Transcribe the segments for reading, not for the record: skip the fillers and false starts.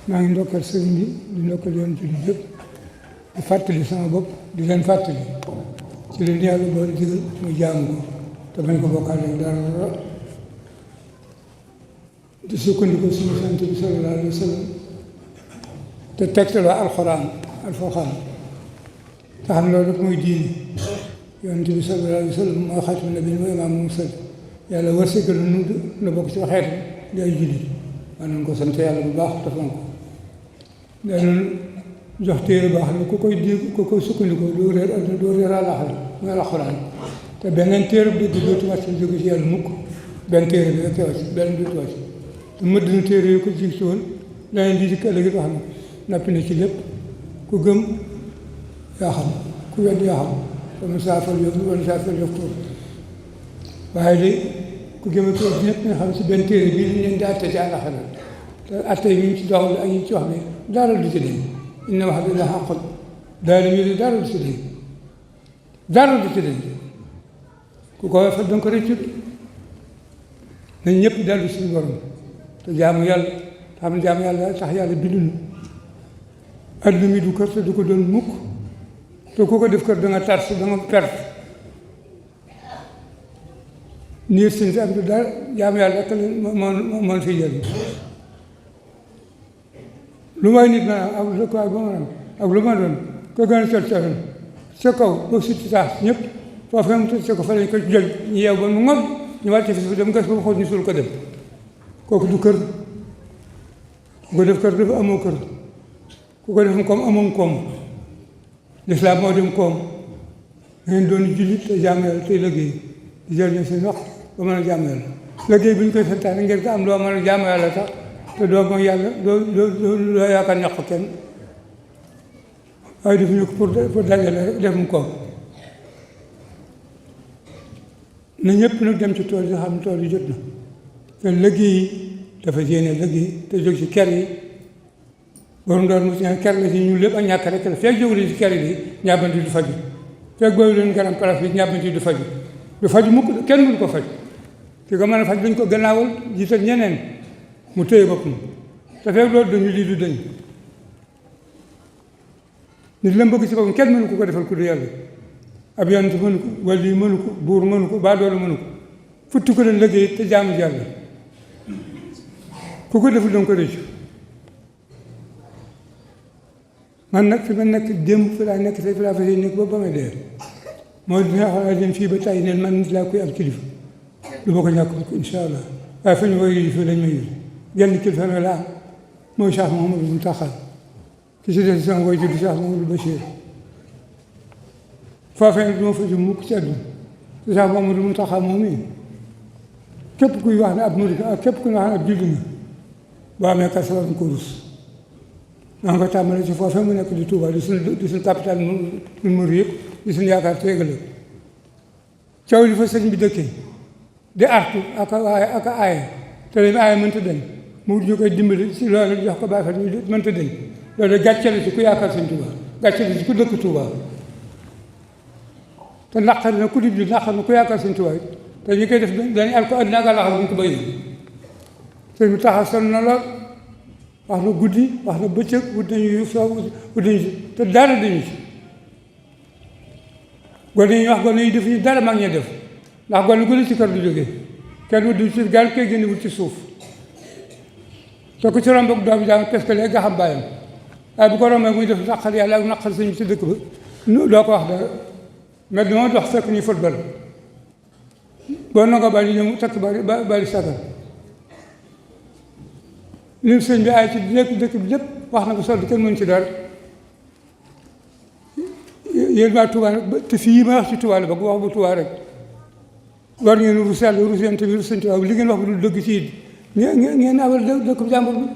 maa ngi ndokkal sëriñ bi di ndokkal yoon ci li yëpp di fàttali sama bopp di leen fàttali ci leen yàlla boole digal mu jaamu ko te bañ ko bokkaale dara di sukkandiku suñu sant bi sallallahu alayhi wa sallam te tegtaloo alxuraan te xam loolu rek mooy diine yonent bi sallallahu alayhi wa sallam mooy xaatimu nabiin mooy imaamul mursaliin yàlla wërsëgal nu bokk ci xeetam di ay jullit war nañ ko sant yàlla bu baax te fonk ko danañ jox téere boo xam ne ku koy dégg ku koy sukkandikoo doo réer adduna doo réer àllaaxira mooy alxuraan te beneen téere bu dëgg dootu wàcc jóge ci yàlla mukk benn téere bi rek te wàcc benn dootu wàcc te mëdd na téere yu ko jiitu ci woon leneen di dikk ëllëg wax na nappi na ci lépp ku gëm yaa xam ku wedd yaa xam te man saa fal yëf wala saa fal yëf tuur waaye de ku gëm a tuur ñëpp nga xam si benn téere bii ñu leen di atte ci àllaaxira te atte yi ñu ci doxal ak yi ci wax bi dara du ci dem inna wa'da haqqun daal di dara du ci dem dara du ci dem ku ko fa danga ko rëccut nañ ñëpp dellu suñu borom te jaamu yàlla te xam ne jaamu yàlla tax yàlla binduñu adduna mi du kër te du ko doon mukk te ku ko def kër da nga tars da nga perte niir sin si am du dara jaamu yàlla rek moo fi jël lu may nit ma ak dëkkuwaay ba ma am ak lu ma doon ko gën a col coon sa kaw ba suti saas ñëpp foofu mu tëj sa ko fa lañ ko jël ñu yeew ba mu ngob ñu wàcc fi dem gas ba xool ñu suul ko dem kooku du kër ku ko def kër dafa amoo kër ku ko def koom amoon koom lislaam moo dem koom ngeen doon jullit te jaamu yàlla tey liggéey di jël ñu seen wax ba mën a jaamu yàlla liggéey bi ñu koy santaane ngir ko am loo mën a jaamu yàlla tax te doo mooy yàlla doo yaakaar ñàkk kenn waaye defuñu ko pour dajale rek defum koom na ñëpp nag dem ci tool yi xam ne tool yi jot na te liggéey yi dafa yéene liggéey te jóg ci ker yi borom door mu ker la ci ñu lépp ak ñàkk rek la feeg jóg leen ci ker yi ñàbbanti du faju feeg boobu leen garam place bi ñàbbanti du faju mukk kenn mënu ko faj ki ko mën a faj dañ ko gannaawal jiital ñeneen mu téye boppam te feeg loolu dañu lii du dañ nit la bëgg ci boppam kenn mënu ko defal ku du yàlla ab yonent mënu ko wali mënu ko buur mënu ko baadoolo mënu ko futti ko leen liggéey te jaamu yàlla ku ko deful danga ko rëccu man nag fi ma nekk démb fi laa nekk tey fi laa fas yéene nekk ba may dee mooy dina xam dem fii ba tey neen man nit laa koy ab kilifa du ma ko ñàkk ko insha allah waaye fa ñu koy yëli fii lañ ma yëli genn kilifa la laa mooy Cheikh Mouhamadou Mountakha ki si des sama koy tudd Cheikh Mouhamadou Bachir foofee du ma fa jëm mukk ci àdduna te Cheikh Mouhamadou Mountakha moom i képp kuy wax ne ab murid ak képp kuy wax ne ab jullit nga boo amee kasa war nga ko rus maa ngi ko tàmbale ci foofee mu nekk di Touba di suñu capital ñun murid yëpp di suñu yaakaar teegale coow li fa sëñ bi dëkkee di artu ak aaye te leen aaye mënta dem mu ñu koy dimbali si loolu jox ko bàyyi fa ñu mënta dem loolu gàcce la ci ku yaakaar sëñ Touba gàcce la ci ku dëkk Touba te naqari na ku dib ji naqari na ku yaakaar sëñ Touba te ñu koy def dañuy al ko àddina ak àllaxira bu ñu ko bëri sëñ bi taxaw sonn na lool wax na guddi wax na bëccëg wut nañu soo wut nañu si te dara dañu ci gone yi wax gone yi def ñu dara mag ñee def ndax gone gu ne ci kër du jógee kenn wut du ci gaal koy génne wut ci suuf te ku ci romb ak doom jàng parce que léegi nga xam bàyyam waaye bu ko rombee muy def naqar yàlla ak naqar sëñ bi ci dëkk ba doo ko wax dara mais dama dox fekk ñuy football boo nangoo bali ñëw takk bali sagal li sëñ bi ay ci dëkk bi lépp wax na ko sol kenn mënu ci dara yéen waa Touba nag te fii ma wax ci Touba la ba wax bu Touba rek war ngeen rus yàlla rus yéen tamit rus sëñ Touba li ngeen wax bu dul dëgg ci it ngeen awal dëkk jàmbur bi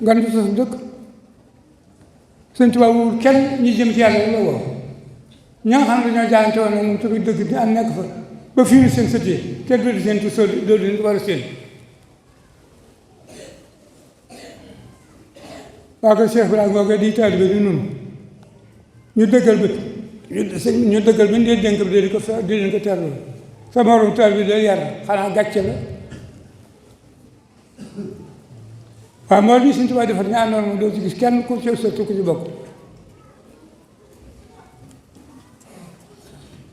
ngan di sos dëkk sëñ Touba wowul kenn ñi jëm ci yàlla la woo ña nga xam ne dañoo jaayante woon nag moom tamit dëgg di am nekk fa ba fii ni seen sëtee kenn doodu seen tu sol doodu leen war a seen waa ko Cheikh Ibrahima googee di taalibe di nun ñu dëggal bët ñu dëggal bi dee dénk bi di leen ko terlu sa morom taalibe bi day yar xanaa gàcce la waaw moo li Sëñ Tuubaa defar ñaar noonu doo ci gis kenn ku ci sotti ku ci bokk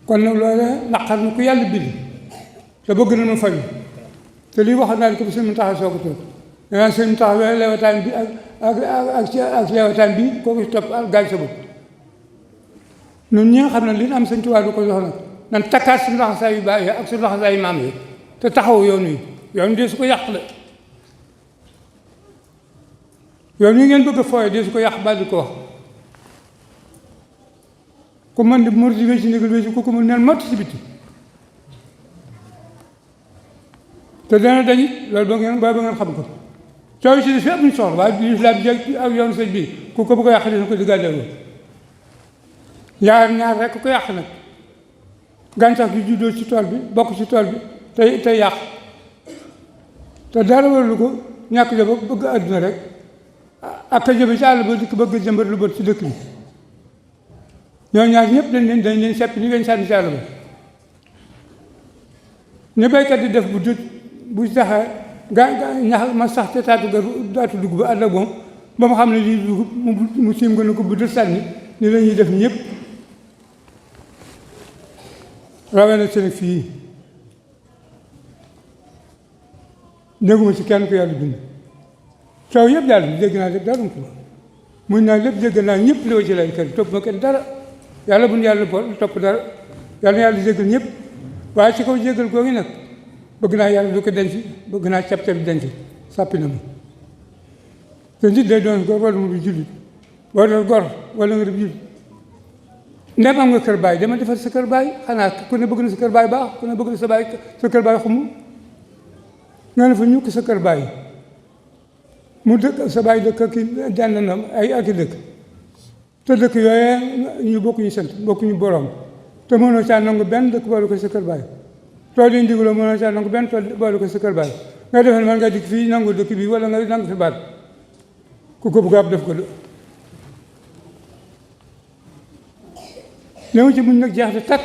kon nag loolu naqar na ku yàlla bind te bëgg na mu faju te lii waxoon naa ne ko bi Sëñ Muntaxa soo ko toog danaa Sëñ Muntaxa lewataan bi ak lewataan bi kooku ci topp ak gaañ sa bopp ñun ñi nga xam ne li ñu am Sëñ Tuubaa du ko jox nag nan takkaat suñu laxasaay yu baax yi ak suñu laxasaay yu maam yi te taxaw yoon wi yoon dee su ko yàq la yoon wi ngeen bëgg a fooye dee su ko yàq ba di ko wax ku mën di murid di wécci ndigal wécci ku ko mën neen mott si bitti te dana dañit loolu ba ngeen xam ko coow si def fi amuñ soxla waaye lislaam jël ak yoon sëñ bi ku ko bëgg a yàq dina ko diggaaleelu ñaar rek ko yàq nag gàncax gi juddoo ci tool bi bokk ci tool bi tey yàq te dara waralu ko ñàkk ja bëgg àdduna rek ak ka jëme ci àll ba dikk bëgg jëmbat lu bët ci dëkk bi ñoo ñaar ñëpp dañ leen sepp ni leen sànni ci àll ba ni béykat di def bu saxee ñax ma sax te taatu dugub ba àll ak moom ba mu xam ne lii dugub mu siim nga ne ko bu dul sànni ni la ñuy def ñëpp rawee na seen fii dégguma ci kenn ku yàlla bind coow yëpp daal bi dégg naa lépp dara ko muñ naa lépp dégg naa ñëpp li wa ci lay kër topp ma kenn dara yàlla buñ yàlla topp dara yàlla na yàlla jégal ñëpp waaye ci kaw jégal googu nag bëgg naa yàlla du ko denc bëgg naa cap-cap denc sàppi na ma te nit day doon góor wala mu di jullit boo doon góor wala nga def jullit ndem am nga kër baay dama defar sa kër baay xanaa ku ne bëgg na sa kër baay baax ku ne bëgg na sa kër baay xumu nga ne fa ñukk sa kër baay mu dëkk sa baay dëkk ki dend na ay ak i dëkk te dëkk yooyee ñu bokkuñu sant bokkuñu borom te mënoo caa nangu benn dëkk boole ko sa kër baay tool yi ndigaloo mënoo caa nangu benn tool boole ko sa kër baay nga defee man nga dikk fii nangu dëkk bi wala nga nangu fi baat ku ko bëgg ab def ko li ma ci muñ nag jeex de takk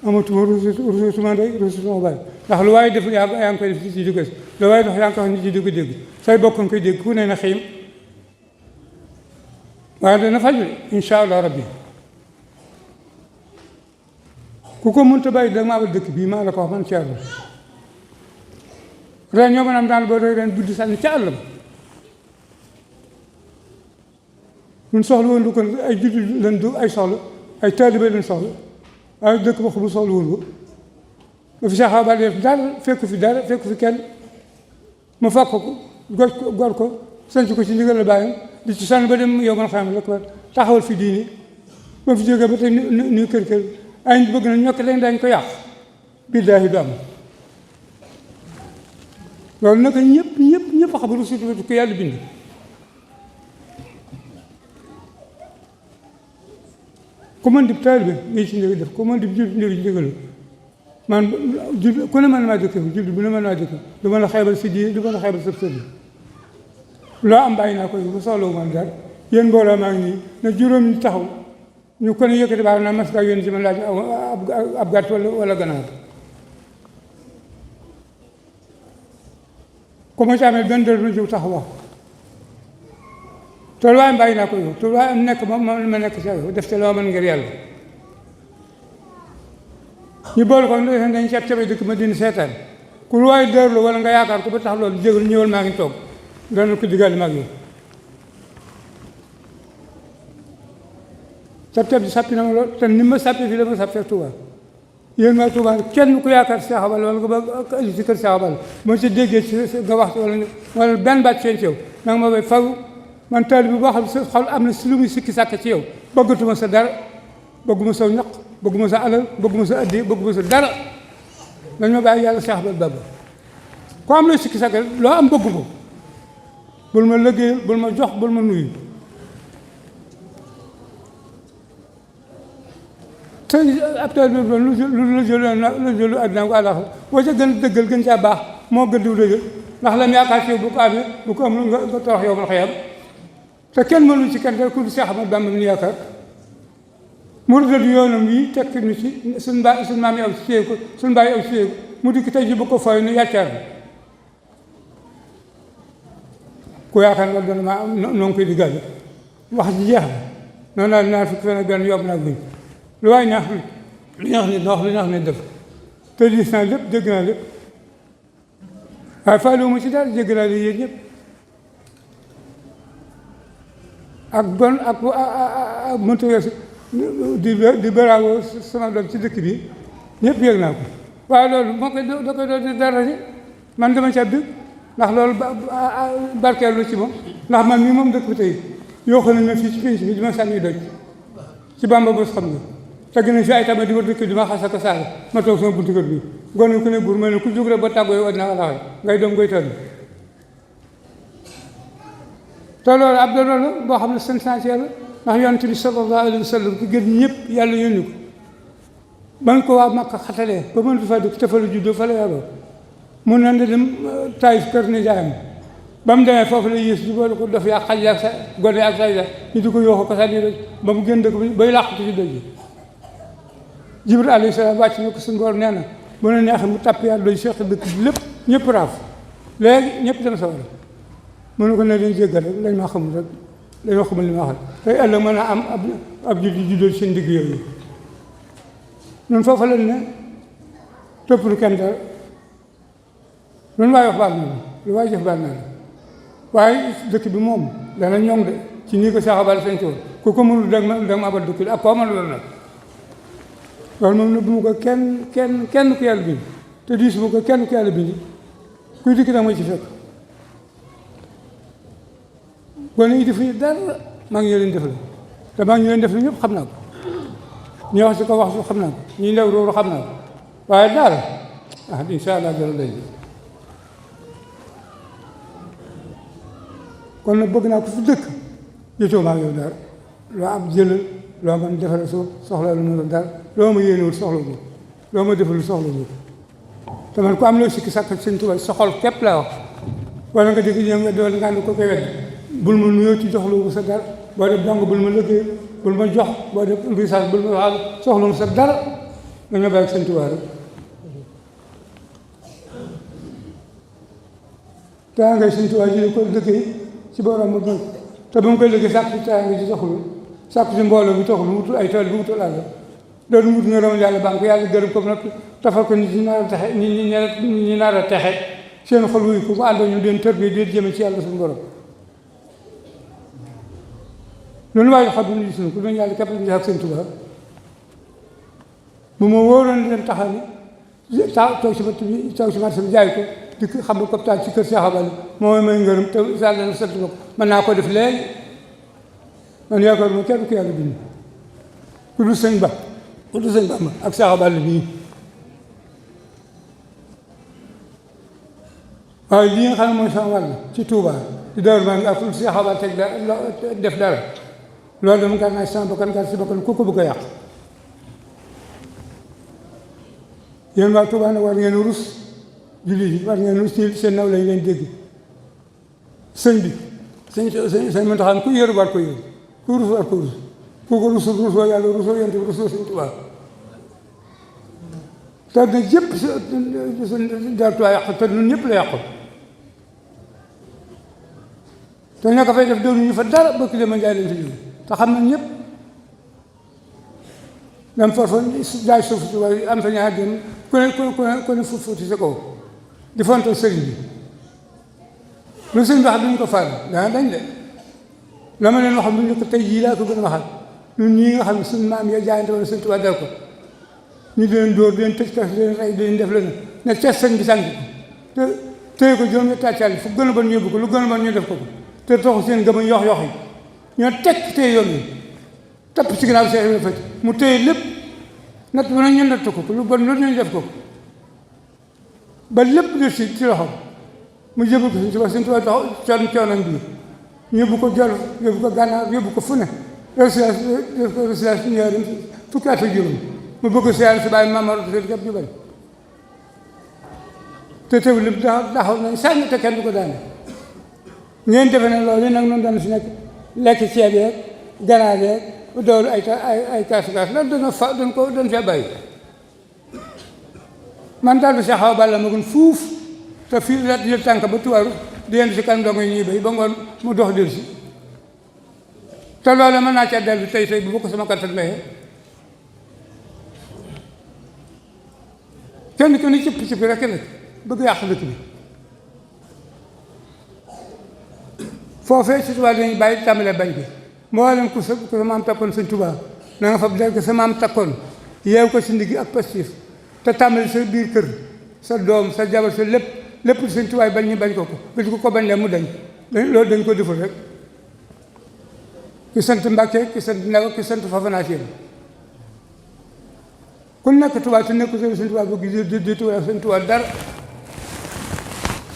amatuma rusuma ndey rusuma baay ndax lu waaye def yaa ngi koy def ci di ko lu waaye dox yaa ngi koy wax nit ñi di ko dégg say bokk nga koy dégg ku ne na xiim waaye dana faju incha allah rabbi ku ko mënta bàyyi da maa ba dëkk bii maa la ko wax man ci àll ren ñoo mën am daal boo doy ren buddi sànni ca àll ba ñun soxla woon lu ko ay jullit leen du ay soxla ay taalibe leen soxla waaye dëkk ba xamul soxla woon ko ba fi saxaaba ba def dara fekku fi kenn ma fàkk ko gor ko sanc ko ci ndigal la bàyyam di ci sànni ba dem yow man xam la ko taxawal fi diini ba fi jógee ba tey ni kër ay nit bëgg na ñokk leen dañ ko yàq billaahi du am loolu nag ñëpp xamul surtout ko yàlla bind ku mën di taalibe ngi ci ndigal def ku mën di jullit ci ndigal man jullit ku ne mën maa dëkk jullit bu ne mën maa dëkk du mën a xeebal si diine du mën a xeebal sa sëriñ loo am bàyyi naa koy bu soxlawu man dara yéen mbooloo maa ngi nii na juróom ñi taxaw ñu ko ne yëkkati baax naa mas ngaa yónni ci man laaj ab gàtt wala ganaar ku ma ci amee benn dër na jóg taxaw wax toolu waaye bàyyi naa ko yow toolu waaye am nekk ma nekk ci yow def te loo mën ngir yàlla ñu boole ko dañ seet cabay dëkk ma dina seetaan ku lu waaye dërlu wala nga yaakaar ko ba tax loolu jégal ñëwal maa ngi toog dana ko diggaale maag yow sab bi sàppi na ma lool te ni ma sàppi fii la ma sàppee Touba yéen waa Touba kenn ku yaakaar Cheikh Abal wala nga ba aju ci kër Cheikh Abal moo ci déggee ci nga wax wala benn baat seen ci yow nanga ma bay faw man taal bi boo xam sa xol am na si lu muy sikki sàkk ci yow bëggatuma sa dara bëgguma sa ñaq bëgguma sa alal bëgguma sa addi bëgguma sa dara dañ ma bàyyi yàlla Cheikh Abal Baba ko am looy sikki sàkk loo am bëgg ko bul ma liggéeyal bul ma jox bul ma nuyu te ab taal bi lu jëlu àddina ko àllax boo ca gën dëggal gën caa baax moo gën diw dëggal ndax lam yaakaar ci yow bu ko amee bu ko amul nga torox yow man xëyam te kenn mënu ci kenn ku Cheikh Ahmadou Bamba mi yaakaar mu rëdd yoonam yi tekk ni ci suñ maam yi aw ci téye ko suñ baay aw ci téye ko mu dikk tey ji bu ko fooy nu yàccaar ku yaakaar nga doon ma noo ngi koy di gàll wax ji jeex na noonu naa fukki fan ak benn yóbbu naa buñ lu waay neex lu neex nit wax lu neex nit def te gis naa lépp dégg naa lépp waaye faale mu ci dara jégg naa li yéen ñëpp ak bon ak mënta weesu di baraawoo sama doom ci dëkk bi ñëpp yëg naa ko waaye loolu moo koy da koy doon di dara si man dama ca dëgg ndax loolu barkeelu ci moom ndax man mii moom dëkk bi tey yoo xam ne fii ci pénc bi di ma sànni doj ci Bamba bos xam nga te gën a fi ay tamit di war dëkk di ma xas ak saaga ma toog sama buntu kër bi gone ku ne buur ma ne ku jóg rek ba tàggoo yow addina laxee ngay doom ngay tànn te loolu ab doon la boo xam ne sensationnel la ndax yonent bi sallallahu alayhi wa sallam ki gën ñëpp yàlla yónni ko ban ko waa Makka xatalee ba mënatu fa dëkk te fa la juddoo fa la yaroo mun na dem Taïf kër ne jaayam ba mu demee foofu la yées di boole ko daf yaa xaj ak sa gone ak sa ñu di ko yooxu ko sànni rek ba mu gën dëkk bi bay làqatu ci doj yi Jibril alayhi salaam wàcc na ko suñu borom nee na bu ne neexee mu tàpp yàlla doy seq dëkk bi lépp ñëpp raaf léegi ñëpp dem sa war mu ne ko ne dañ jéggal rek lañ ma xamul rek lañ ma xamul li ma wax tey ëllëg mën a am ab juddi juddoo ci seen digg yooyu ñun foofu lañ ne topp lu kenn dara lu waay wax baal na la lu waay jëf baal na la waaye dëkk bi moom dana ñoŋ de ci nii ko saxabal sañ tool ku ko mënul da ma abal dëkk ak koo mën loolu nag loolu moom nëbbu ma ko kenn ku yàlla bind te diisu ma ko kenn ku yàlla bind kuy dikk nag ma ci fekk gone yi defuñu dara maa ngi leen def la te maa ngi leen def la ñëpp xam naa ko ñi wax si ko wax su xam naa ko ñi ndaw róoru xam naa ko waaye daal incha allah dara day kon nag bëgg naa ko fi dëkk jotoo maa yow dara loo am jëlal loo mën defaral soxla lu ma dara loo ma yéenewul soxla ko loo ma defalul soxla ko te man ku am loo sikki sàkk Sëñ Tuubaa sa xol képp laa wax wala nga dégg ñoom wedd wala nga ànd ko koy wedd bul ma nuyoo ci jox lu sa dara boo def dong bul ma liggéey bul ma jox boo def message bul ma waxal soxla mu sa dara dañoo bàyyi ak Sëñ Tuubaa rek taa ngay Sëñ Tuubaa ji ko liggéey ci borom mu gën te ba mu koy liggéey sàkk ci taa nga ci doxul sàkk ci mbooloo bi toxul wutul ay tool bi wutul àll doon wut ngërëm yàlla banque yàlla gërëm ko nag tafal ko nit ñi nar a texe ñi nar a texe seen xol wuyu ko bu àndoo ñu den tër bi den jëme ci yàlla suñu borom loolu waaye xam bu ñu gis ko doon yàlla képp ñu ak Sëñ Tuubaa bu ma wóoroon leen taxaw ni toog si bët bi toog si marché bi jaay ko di xam ne koptaan ci kër Cheikh Abal moo may ngërëm te yàlla na sant ko mën naa ko def léegi man yaakaar ma kenn ku yàlla bind ku dul sëñ Ba ku dul sëñ Bamba ak Cheikh Abal bii waaye lii nga xam ne mooy sama wàll ci Touba ci Daaru Manaan ak Cheikh Abal teg def dara loolu dama gàr naa sama bakkan gàr si bakkan ku ko bëgg a yàq yéen waa Touba nag war ngeen rus jullit yi war ngeen rus ci seen naw lañ leen dégg sëñ bi sëñ Muntaxa ku yëru war ko yëru ku rus war ko rus ku ko rusoo yàlla rusoo yonent bi rusoo Sëñ Tuubaa te na jëpp Daaru Tuubaa yàq te ñun ñëpp la yàqu te ña ko fay def doonu ñu fa dara bëkk dema njaay leen fi jóge te xam nañ ñëpp dam forfa jaay suuf si waaye am sa ñaar dem ku ne fuuti sa kaw di fonto sëriñ bi lu sëriñ bi wax duñu ko faal dana dañ de la ma leen waxam lu ñu ko tey jii laa ko gën a waxal ñun ñii nga xam ne suñu maam ya jaayante wala Sëñ Tuubaa dal ko ñu di leen dóor di leen tëj kas di leen rey di leen def leen ne ces sëñ bi sànq te téye ko juróom ñetti àccal fu gën a bon ñu yóbbu ko lu gën a bon ñu def ko te toxu seen gëm a yox yi ñoo tekk téye yoon yi tapp ci ginnaaw Seex Ibra mu téye lépp natt bu ne ñu natt ko lu bon loolu ñu def ko ba lépp def ci loxo mu jëbal ko Sëñ Tuubaa Sëñ Tuubaa taxaw coonam bi ñu yóbbu ko Jolof yóbbu ko Gànnaar yóbbu ko fu ne résidence ñaari fukki at ak juróom mu bëgg siyaare si bàyyi Maamar seen képp ñu bañ te teewul lépp taxaw nañ sànni te kenn du ko daane ngeen defe ne loolu nag noonu daan fi nekk lekk ceeb yeeg ganaar yeeg doolu ay kaas loolu dañ fee bàyyi man daal du Cheikh Awa Balla ma gën fuuf te fii la jël tànk ba tuwaaru di yendu si kanam dong ñuy béy ba ngoon mu dox dellu si te loolu mën naa caa dellu tey bu ko sama kattan mayee kenn ku ne cëpp rek nag bëgg yàq dëkk bi foofee si tubaab dañuy bàyyi tàmbalee bañ bi moo leen ku sa maam takkoon sëñ Tuubaa na nga fa del ko sa maam takkoon yeew ko si ndigg ak pastif te tàmbali sa biir kër sa doom sa jabar sa lépp sëñ Tuubaa bañ ñu bañ ko bis ko bañ leen mu dañ loolu dañ ko deful rek ki sant Mbàkke ki sant Ndaw ki sant Fafana Seen ku nekk Tuubaa te nekk sëñ Tuubaa bëgg di Tuubaa sëñ Tuubaa dara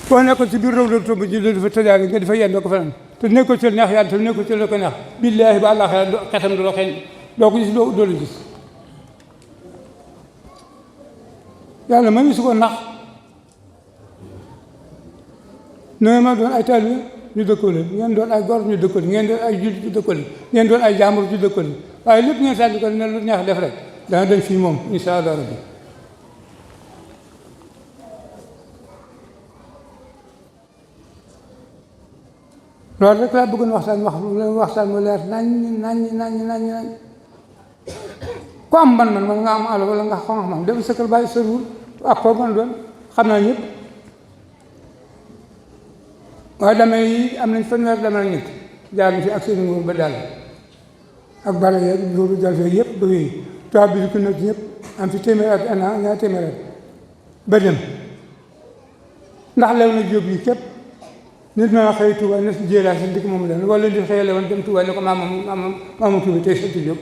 boo nekkoon ci biir réew la tomb ji dafa tëjaale nga dafa yendoo ko fanaan te nekkul ci neex yàlla te nekkul ci la ko neex billaahi ba àllaaxira xetam du la xeeñ doo ko gis doo la gis yàlla ma su ko nax nooy ma doon ay taalibe ñu dëkkoo leen ngeen doon ay gor ñu dëkkoo leen ngeen doon ay jullit ñu dëkkoo leen ngeen doon ay jàmbur ñu dëkkoo leen waaye lépp ngeen sànni ko ne lu neex def rek dana dem fii moom insha allah rabbi loolu rek laa bëggoon waxtaan mu leer nañ ku am man nga am àll wala nga xam dem sa kër bàyyi sa ruur ak koo mën doon xam naa ñëpp waaye damay yi am nañ fanweer dama ñett jaar na fi ak seen nguur ba daal ak bara yeeg loolu dal fee yëpp ba wéy tubaab bi di ko nekk ñëpp am fi téeméer ak ñaar téeméer ba dem ndax lew na jóob yi képp nit ma xëy Tuuba ne si jéelaa si dikk moom leen wala nit xëyale woon dem Tuuba ne ko maamam Tuuba tey sant Jóob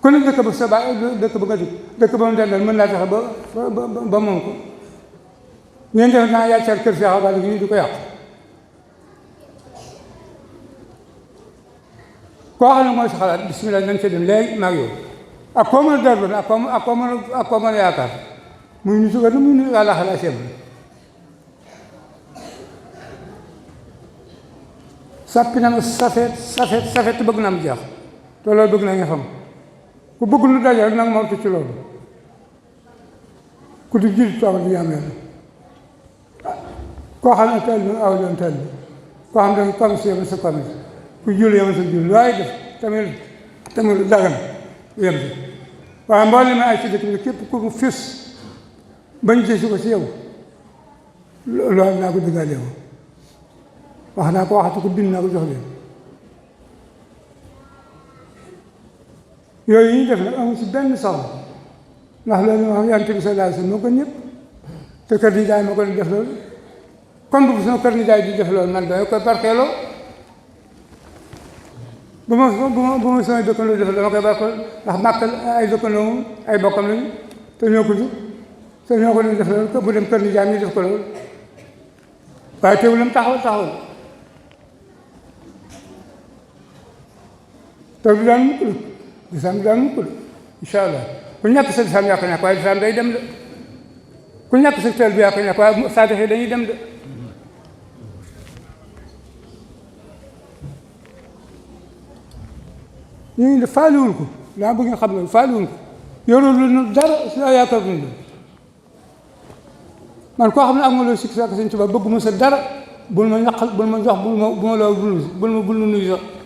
ku ne dëkk ba sa baay dëkk ba nga dëkk ba mu dendal mën naa taxe ba moom ko ngeen def naa yàccal kër Seex Awa Balla gi di ko yàq koo xam ne mooy sa xalaat bismillah nañ ca dem léegi maag yow ak koo mën a darloon ak koo mën a yaakaar muy nu suga nu muy nu yàlla xalaat seen sàppi na ma safet bëgg na am jeex te loolu bëgg na nga xam ku bëgg lu dajal nag moo ci loolu ku di jil toog di am yàlla koo xam ne teel bi aw doon teel bi koo xam ne commerce yema sa commerce ku jul yema sa jul waaye def tamit dagan yem si waaye mboolem ay ci dëkk bi képp ku mu fis bañ gisi ko si yow loolu naa ko diggaale yow wax naa ko waxatu ko bind naa ko jox leen yooyu yi ñu def nag amul si benn soxla ndax loolu moom Yonent bi sallallahu alayhi wa sallam moo ko ñëpp te kër ni jaay moo ko def loolu comme bu sama kër ni jaay di def loolu man dama koy barkeeloo bu ma sama dëkkandoo def dama koy barkeeloo ndax màkk ay dëkkandoo ay bokkam lañu te ñoo ko jur te ñoo ko def loolu bu dem kër ni jaay ñu def ko loolu waaye teewulam taxawal te du daan mukk lislaam du daan mukk incha allah ku ñàkk sa lislaam yaa ko ñàkk waaye lislaam day dem de ku ñàkk sa teel bi yaa ko ñàkk waaye saadix yi dañuy dem de ñu ngi def faaliwul ko daa bëgg nga xam loolu faaliwul ko yorul lu dara si laa yaakaar dund man koo xam ne am nga loolu sikk sàkk Sëñ Tuubaa bëgg mu sa dara bul ma ñaqal bul ma jox bu ma loolu bul ma nuyu sax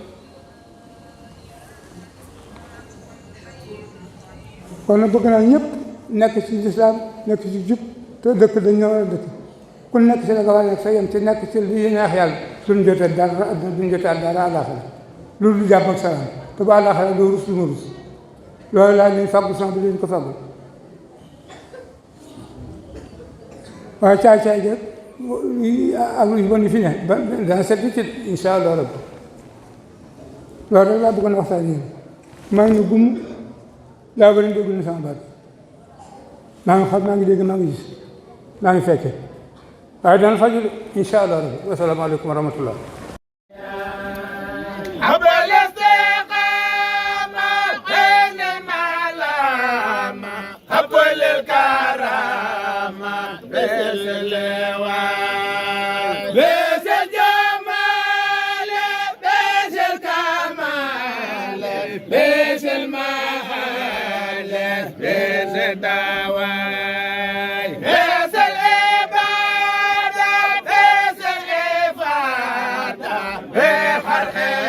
kon nag bëgg naa ñëpp nekk ci lislaam nekk ci jub te dëkk dañ ñoo war a dëkk ku nekk ci la nga war a nekk sa yem te nekk ci li neex yàlla duñ jotee dara duñ jotee dara àllaaxira loolu du jàpp ak salaam te ba àllaaxira doo rus lu ma rus loolu laa leen fàggu sama bi leen ko fàggu waaye caay-caay ge ak lu bon yi fi ne dana set ci incha allah rabbi loolu rek laa bëggoon waxtaan yéen maa ngi gum daa bëri déglu na sama baat maa ngi xam maa ngi dégg maa ngi gis maa ngi fekke waaye dana faju incha allah rabbi wasalaamaaleykum wa rahmatullah داواي بس العبادة barke